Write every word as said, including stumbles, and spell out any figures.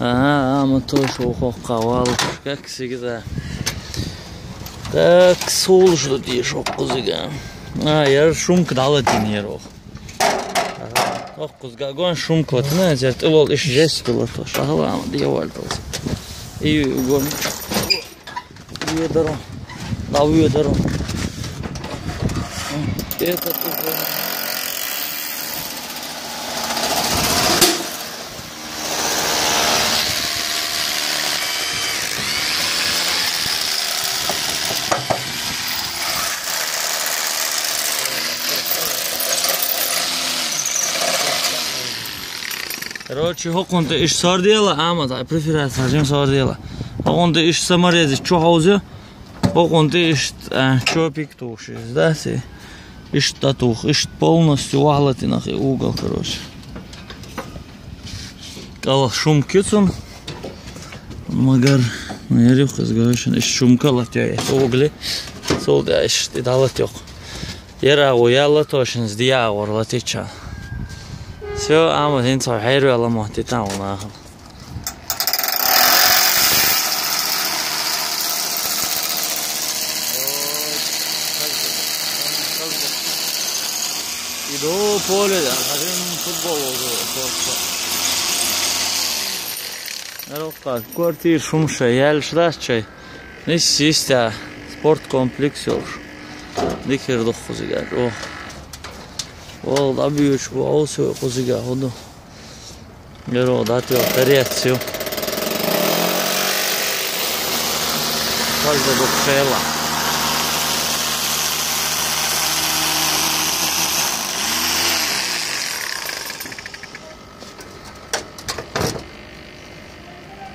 Ага, ама тхо шо хоккха валаш, как всегда. Так, сулаш ду тешо кхузига. А, яр шумка дала дин ярох. Ага, ох, кхузига гон шумка латна, зер тилол иш жесть латош. Ага, ама дьявол тос. И гон. Ведро. Дав ведро. Это тоже. Короче, хӀокхунта иштта сордела, ама дай преференция хьажим сордела. ХӀокхунта иштта саморезик чу хьовза, хӀокхунта иштта, а, чопик тухуш, да, се? Иштта туху, иштта полностью вахлатинах и угол, короче. КӀала шум кицун. Магар, ну, я рюх из гавшин, иштта шум кала тя, это угли. Сол да иштта далат йоқ. Яра го я латошин, здия гор латича. Всё, ама хин цо хайру ала моти там у нахал. Иду поле, да, хазин футбол уже просто. Эрокка, квартир шумша, ял шрасчай. Нис систа спорт комплекс ёлш. Дикер дохузига. О. Ол абиуч, о, олсо хузига, ходу. Геро датё, перец, всё. Каждый бок шела.